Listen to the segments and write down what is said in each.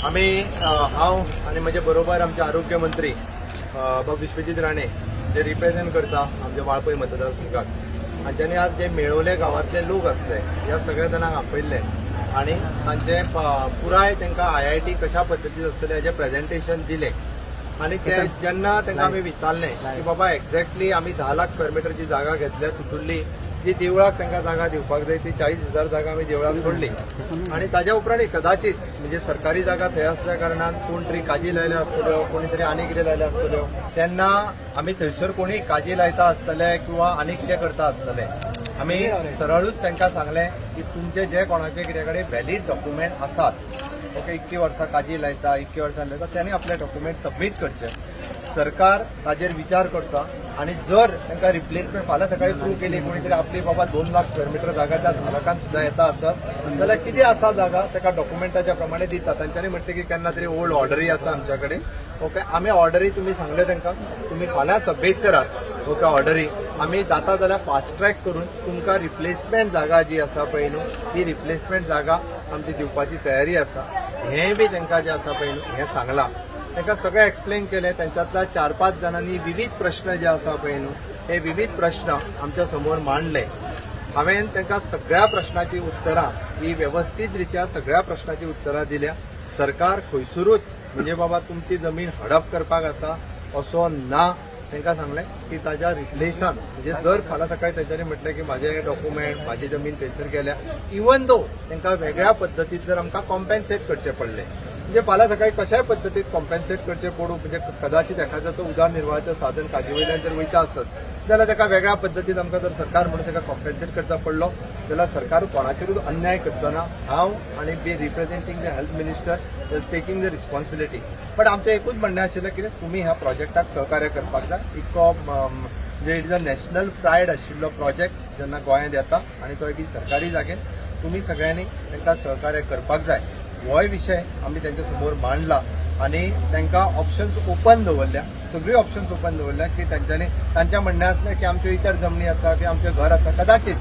आमी हांव आनी म्हजे बरोबर आमचे आरोग्य मंत्री बाब विश्वजीत राणे जे रिप्रेझेंट करता आमच्या वाळपय मतदारसंघाक, हांच्यांनी आज जे मेळवले गांवांतले लोक आसले ह्या सगळ्या जाणांक आपयल्ले आनी तांचे पुराय तांकां आयआयटी कशा पद्दतीन आसतले हाजें प्रेझेंटेशन दिलें. आनी ते जेन्ना तांकां आमी विचारलें की बाबा एक्झॅक्टली आमी 10 लाख स्क्वेअर मिटरची जागा घेतल्या, तितूंतली जी देवळाक तांकां जागा दिवपाक जाय ती 40,000 जागा आमी देवळाक सोडली आनी ताज्या उपरांत कदाचित म्हणजे सरकारी जागा थंय आसल्या कारणान कोण तरी काजी लायल्या आसतल्यो, कोणी तरी आनी कितें लायल्या आसतल्यो, तेन्ना आमी थंयसर कोणी काजी लायता आसतले किंवा आनी कितें करता आसतले, आमी सरळूच तांकां सांगलें की तुमचे जे कोणाचे कितें कडेन व्हॅलीड डॉक्युमेंट आसात, ओके, इतकी वर्सां काजी लायता, इतकी वर्सां लायता, त्यांनी आपले डॉक्युमेंट सबमीट करचे. सरकार ताजेर विचार करता आनी जर तांकां रिप्लेसमेंट फाल्यां सकाळी प्रूव केली कोणी तरी आपली बाबा 2 लाख स्क्वेअर मिटर जागा त्या 10 लाखान सुद्दां येता आसत जाल्यार कितें आसा जागा ताका डॉक्युमेंटाच्या प्रमाणे दिता. तांच्यांनी म्हटलें की केन्ना तरी ओल्ड ऑर्डरी आसा आमच्या कडेन, ओके, आमी ऑर्डरी तुमी सांगले तांकां तुमी फाल्यां सबमीट करात, ओके, ऑर्डरी आमी जाता जाल्यार फास्ट ट्रॅक करून तुमकां रिप्लेसमेंट जागा जी आसा पळय न्हू ही रिप्लेसमेंट जागा आमची दिवपाची तयारी आसा, हें बी तांकां जें आसा पळय न्हू हें सांगलां. तांकां सगळें एक्सप्लेन केलें. तांच्यांतल्या 4-5 जाणांनी विविध प्रश्न जे आसा पळय न्हू हे विविध प्रश्न आमच्या समोर मांडले. हांवें तांकां सगळ्या प्रश्नाची उत्तरां ही वेवस्थीत रित्या सगळ्या प्रश्नाची उत्तरां दिल्या. सरकार खंयसरूच म्हणजे बाबा तुमची जमीन हडप करपाक आसा असो ना, तांकां सांगलें की ताज्या रिप्लेसान म्हणजे जर फाल्यां सकाळी तांच्यांनी म्हटलें की म्हाजे डॉक्युमेंट म्हाजी जमीन थंयसर गेल्या, इवन दो तांकां वेगळ्या पद्दतीन जर आमकां कॉम्पेन्सेट करचें पडलें, म्हणजे फाल्यां सकाळी कशाय पद्दतीन कॉम्पेन्सेट करचें पडूं, म्हणजे कदाचित एखाद्याचो उदरनिर्वाहाचें साधन काजी वयल्यान जर वयता आसत जाल्यार ताका वेगळ्या पद्दतीन आमकां जर सरकार म्हणून ताका कॉम्पेन्सेट करता पडलो जाल्यार सरकार कोणाचेरूच अन्याय करचो ना. हांव आनी be representing the health minister is taking the responsibility. But आमचें एकूच म्हणणें आशिल्लें कितें तुमी ह्या प्रोजेक्टाक सहकार्य करपाक जाय. इतको म्हणजे it is a national pride आशिल्लो प्रोजेक्ट जेन्ना गोंयांत येता आनी तोय बी सरकारी जागेर तुमी सगळ्यांनी तांकां सहकार्य करपाक जाय, होय विशय आमी तांच्या समोर मांडला आनी तांकां ऑप्शन्स ओपन दवरल्या, सगळी ऑप्शन्स ओपन दवरल्या की तांच्यांनी तांच्या म्हणणें आसलें की आमच्यो इतर जमनी आसा की आमचें घर आसा, कदाचित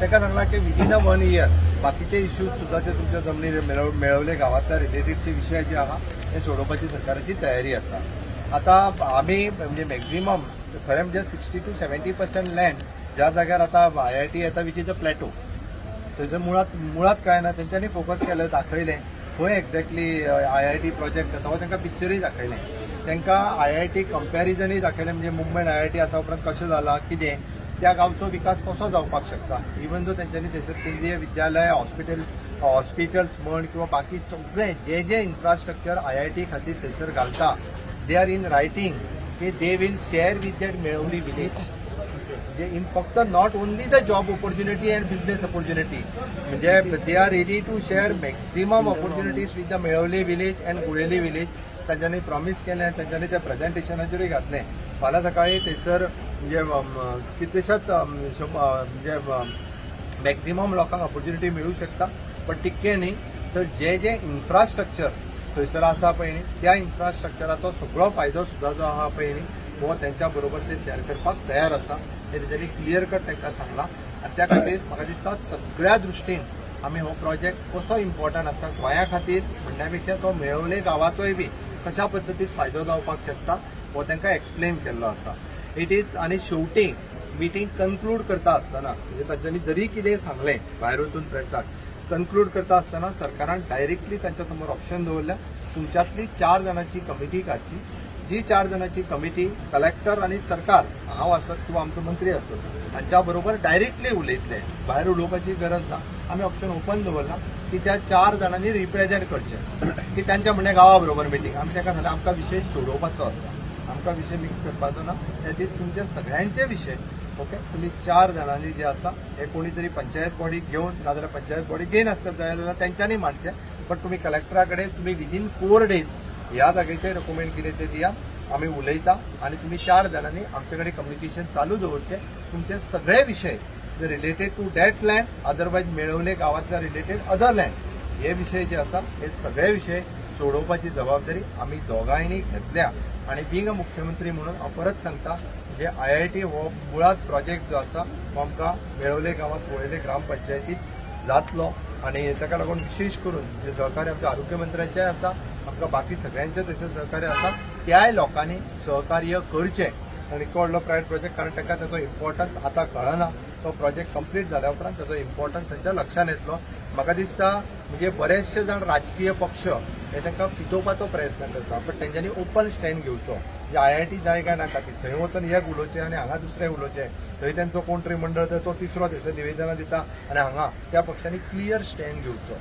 तांकां सांगलां की विदीन अ 1 इयर बाकीचे इश्यूज सुद्दां ते तुमच्या जमनीर मेळवले गांवांतल्या रिलेटेडचे विशय जे आहा ते सोडोवपाची सरकाराची तयारी आसा. आतां आमी म्हणजे मॅक्झिमम खरें म्हणजे 60 to 70% land ज्या जाग्यार आतां आयआयटी येता which is a plateau, थंयसर मुळात काय ना तेंच्यांनी फोकस केलें, दाखयलें खंय एक्झॅक्टली आयआयटी प्रोजेक्ट आसा, हो तांकां पिक्चरूय दाखयलें, तांकां आयआयटी कंपॅरिजनूय दाखयलें, म्हणजे मुंबयन आयआयटी आतां उपरांत कशें जालां कितें त्या गांवचो विकास कसो जावपाक शकता. इवन दो तेंच्यांनी थंयसर केंद्रीय विद्यालय हॉस्पिटल्स म्हण किंवा बाकी सगळें जे जे इन्फ्रास्ट्रक्चर आयआयटी खातीर थंयसर घालता, they are in writing की they will share with that Melavli village. म्हणजे इन फक्त not only the job opportunity and business opportunity, म्हणजे they are ready to share maximum opportunities with the Melavli village and Guleli village. तांच्यांनी promise केलें, तांच्यांनी त्या प्रेझेंटेशनाचेरूय घातलें. फाल्यां सकाळी थंयसर म्हणजे कितलेशाच म्हणजे मॅक्झिमम लोकांक ऑपॉर्च्युनिटी मेळूं शकता, पण तितकें न्ही तर जे जे इन्फ्रास्ट्रक्चर थंयसर आसा पळय न्ही त्या इन्फ्रास्ट्रक्चराचो सगळो फायदो सुद्दां जो आहा पळय न्ही हो तेंच्या बरोबर ते शेअर करपाक तयार आसा, हें तेंच्यांनी क्लियर कट तांकां सांगलां. आनी त्या खातीर म्हाका दिसता सगळ्या दृश्टीन आमी हो प्रोजेक्ट कसो इम्पॉर्टंट आसा गोंया खातीर म्हणण्या पेक्षा तो मेळवले गांवांतूय बी कशा पद्दतीन फायदो जावपाक शकता हो तांकां एक्सप्लेन केल्लो आसा. It is आनी शेवटी मिटींग कन्क्लूड करता आसतना म्हणजे तांच्यांनी जरी कितें सांगलें भायर वचून प्रेसाक कन्क्लूड करता आसतना सरकारान डायरेक्टली तांच्या समोर ऑप्शन दवरल्या, तुमच्यांतली 4 जाणांची कमिटी काडची, जी 4 जाणांची कमिटी कलेक्टर आनी सरकार हांव आसत किंवा आमचो मंत्री आसत हांच्या बरोबर डायरेक्टली उलयतले, भायर उलोवपाची गरज ना. आमी ऑप्शन ओपन दवरला की त्या 4 जाणांनी रिप्रेझेंट करचें की तांच्या म्हणणें गांवा बरोबर मिटींग. आमी ताका सांगलें आमकां विशय सोडोवपाचो आसा, आमकां विशय मिक्स करपाचो ना, खातीर तुमचे सगळ्यांचे विशय ओके तुमी 4 जाणांनी जे आसा हे कोणी तरी पंचायत बॉडी घेवन नाजाल्यार पंचायत बॉडी घेयनासत जाय जाल्यार तेंच्यांनी मांडचें, बट तुमी कलेक्टरा कडेन तुमी विदीन 4 डेज ह्या जागेचे डॉक्युमेंट कितें ते दिया, आमी उलयता आनी तुमी 4 जाणांनी आमचे कडेन कम्युनिकेशन चालू दवरचें. तुमचे सगळे विशय related to that land otherwise Melavli गांवांतल्या रिलेटेड अदर लँड हे विशय जे आसा हे सगळे विशय सोडोवपाची जबाबदारी आमी दोगांयनी घेतल्या. आनी बींग अ मुख्यमंत्री म्हणून हांव परत सांगता म्हणजे आयआयटी हो मुळात प्रोजेक्ट जो आसा तो आमकां मेळवले गांवांत वळेले ग्रामपंचायतीत जातलो आनी ताका लागून विशेश करून जे सहकार्य आमच्या आरोग्य मंत्र्यांचें आसा, आमकां बाकी सगळ्यांचें तशें सहकार्य आसा, त्याय लोकांनी सहकार्य करचें. आनी इतको व्हडलो प्रायवेट प्रोजेक्ट, कारण तांकां ताचो इम्पॉर्टन्स आतां कळना. तो प्रोजेक्ट कंप्लीट जाल्या उपरांत ताचो इम्पॉर्टन्स तांच्या लक्षांत येतलो. म्हाका दिसता म्हणजे बरेचशे जाण राजकीय पक्ष हे तांकां फितोवपाचो प्रयत्न करता, बट तेंच्यांनी ओपन स्टँड घेवचो. म्हणजे आयआयटी जाय काय नाका ती थंय वचून एक उलोवचें आनी हांगा दुसरें उलोवचें, थंय तेंचो कोण तरी मंडळ तर तो तिसरो थंयसर निवेदनां दिता आनी हांगा त्या पक्षांनी क्लियर स्टँड घेवचो.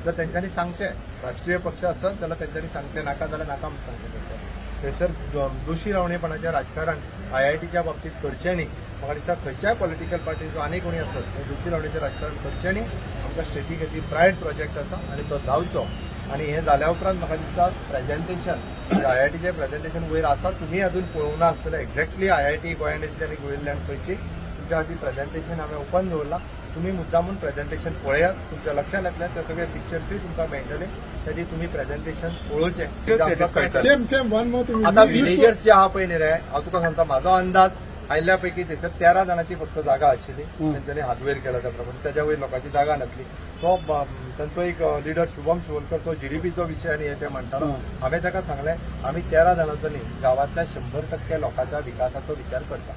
जर तेंच्यांनी सांगचें राष्ट्रीय पक्ष आसत जाल्यार तेंच्यांनी सांगचें, नाका जाल्यार नाका म्हणून सांगचें. तेंच्यांनी थंयसर दोशी रावणेपणाचें राजकारण आयआयटीच्या बाबतींत करचें न्ही. म्हाका दिसता खंयच्याय पॉलिटिकल पार्टीचो आनी कोणी आसत थंय दोशी रावणेचें राजकारण करचें न्ही. आमकां स्टेटी खातीर प्रायवेट प्रोजेक्ट आसा आनी तो जावचो. आनी हें जाल्या उपरांत म्हाका दिसता प्रेजेंटेशन आयआयटीचें प्रेजेंटेशन वयर आसा, तुमी अजून पळोवंक ना आसतलें एक्झॅक्टली आयआयटी गोंयांत येतली आनी गोंयल्यान खंयची. तुमच्या खातीर प्रेजेंटेशन हांवें ओपन दवरलां, तुमी मुद्दामून प्रेजेंटेशन पळयात, तुमच्या लक्षांत येतलें, ते सगळे पिक्चर्सूय तुमकां मेळटले. त्या तुमी प्रेजेंटेशन पळोवचें, आमकां कळटलें. आतां विलेजर्स जे आहा पळय न्ही रे, हांव तुका सांगता म्हाजो अंदाज आयिल्ल्या पैकी थंयसर 13 जाणांची फक्त जागा आशिल्ली, तेंच्यांनी हात वयर केला त्या प्रमाणे, त्याच्या वयर लोकांची जागा नासली. तो तांचो एक लिडर शुभम शिवोलकर तो जीडीपीचो विशय आनी हे ते म्हणटालो. हांवें ताका सांगलें आमी 13 जाणांचो न्ही, गांवांतल्या 100% लोकांच्या विकासाचो विचार करता.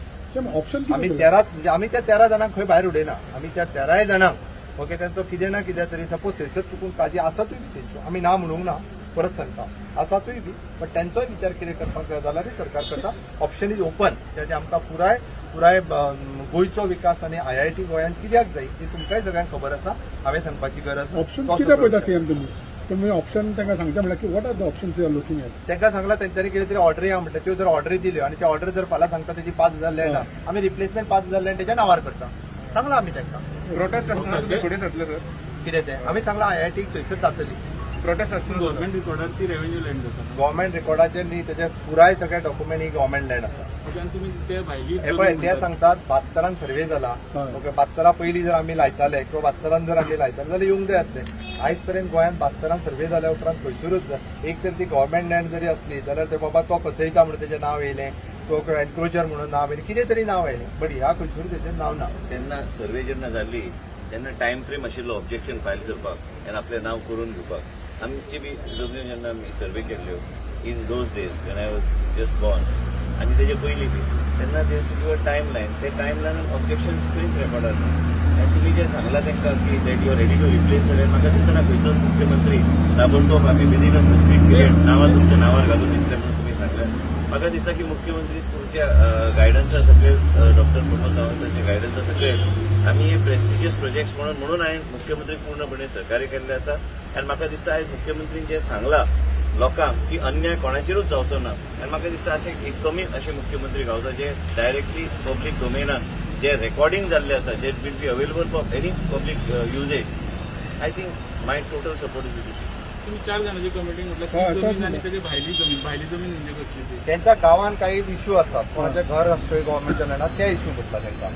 आमी 13 म्हणजे आमी त्या 13 जाणांक खंय भायर उडयना, आमी त्या 13 जाणांक ओके तांचो कितें ना कितें तरी सपोज थंयसर चुकून काजी आसातूय बी तेंच्यो, आमी ना म्हणूंक ना, परत सांगता आसातूय बी, बट तांचोय विचार कितें करपाक जाय जाल्यारूय सरकार करता. ऑप्शन is open, त्याचे आमकां पुराय पुराय गोंयचो विकास आनी आयआयटी गोंयांत कित्याक जाय ती तुमकांय सगळ्यांक खबर आसा, हांवें सांगपाची गरज ना. ऑप्शन कितें पळयता सीएम तुमी? तुमी ऑप्शन तांकां सांगता म्हणल्यार की what are the options you are looking at? तांकां सांगला तेंच्यांनी कितें तरी ऑर्डरी आहा म्हटल्यार त्यो जर ऑर्डरी दिल्यो आनी त्या ऑर्डर जर फाल्यां सांगता तेजी 5,000 लँड आहा, आमी रिप्लेसमेंट 5,000 लँड तेच्या नांवार करता, सांगला आमी तांकां. प्रोटेस्ट आसतना फुडें सरतले सर कितें तें आमी सांगला आयआयटी थंयसर जातली. प्रोटेस्ट आसतना गव्हर्मेंट रिकॉर्डार ती रेव्हेन्यू लँड जाता, गव्हर्मेंट रिकॉर्डाचेर न्ही, तेजे पुराय सगळे डॉक्युमेंट ही गव्हर्मेंट लँड आसा. हे पळय ते सांगतात 72 सर्वे जाला, ओके 72 पयलीं जर आमी लायताले किंवा 72 जर आमी लायताले जाल्यार येवंक जाय आसले. आयज पर्यंत गोंयांत 72 सर्वे जाल्या उपरांत खंयसरूच एक तर ती गव्हर्मेंट लँड जरी असली जाल्यार ते बाबा तो कसयता म्हणून तेजें नांव येयलें, तो एन्क्रोचर म्हणून नांव येयलें, कितें तरी नांव येयलें, बट ह्या खंयसरूच तेजें नांव ना. तेन्ना सर्वे जेन्ना जाल्ली तेन्ना टायम फ्रेम आशिल्लो ऑब्जेक्शन फायल करपाक आनी आपलें नांव करून घेवपाक. आमची बी जमनी जेन्ना आमी सर्वे केल्ल्यो in those days when I was just born आनी तेजे पयलीं बी तेन्ना there used to give a time line, ते टायम लायनान ऑब्जेक्शन खंयच रेकॉर्डार ना. आनी तुमी जें सांगलां तांकां की that you are ready to replace, जाल्यार म्हाका दिसना खंयचोच मुख्यमंत्री ताबडतोब आमी विदीन अ स्पेसिफीक पिरियड नांवां तुमच्या नांवार घालून दितले म्हणून तुमी सांगलें. म्हाका दिसता की मुख्यमंत्री तुमच्या गायडन्सा सकयल, डॉक्टर प्रमोद सावंतांच्या गायडन्सा सकयल आमी हे प्रेस्टिजियस प्रोजेक्ट्स म्हणून हांवें मुख्यमंत्री पूर्णपणे सहकार्य केल्लें आसा. आनी म्हाका दिसता आयज मुख्यमंत्रीन जें सांगलां लोकांक की अन्याय कोणाचेरूच जावचो ना, आनी म्हाका दिसता अशें एक कमी अशे मुख्यमंत्री गावता जे डायरेक्टली पब्लीक डोमेनान जे रेकॉर्डिंग जाल्लें आसा, जे will be available for any public usage. I think my total support is with. तुम्ही 4 जाणांची कमिटी म्हटल्यार जमीन आनी तेजे भायली जमीन, भायली जमीन म्हणजे कसली ती? त्यांच्या गांवान काही इश्यू आसात, कोणाचें घर आसतोय गव्हर्मेंटच्या लँडार, ते इश्यू म्हटला तांकां.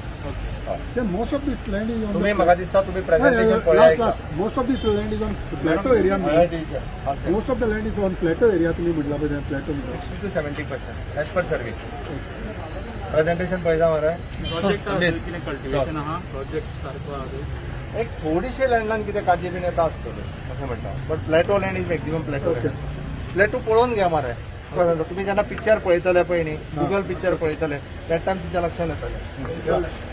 Sir, most of this land is on तुम्ही म्हाका दिसता तुम्ही प्रेझेंटेशन पळया. Most of this land is on plateau area. Most of the land is on plateau area. तुम्ही म्हटला पळय plateau 60 to 70% as per survey. Presentation पळयता मरे. प्रोजेक्ट कितें कल्टिवेशन आहा, प्रोजेक्ट सारको आहा, एक थोडीशी लँडान कितें काजी बीन येता आसतली अशें म्हणटा, but plateau land is maximum plateau. Plateau पळोवन घ्या मरे. तुम्ही जेन्ना पिक्चर पळयतले पळय न्ही, गुगल पिक्चर पळयतले त्या टायम तुमच्या लक्षांत येतलें.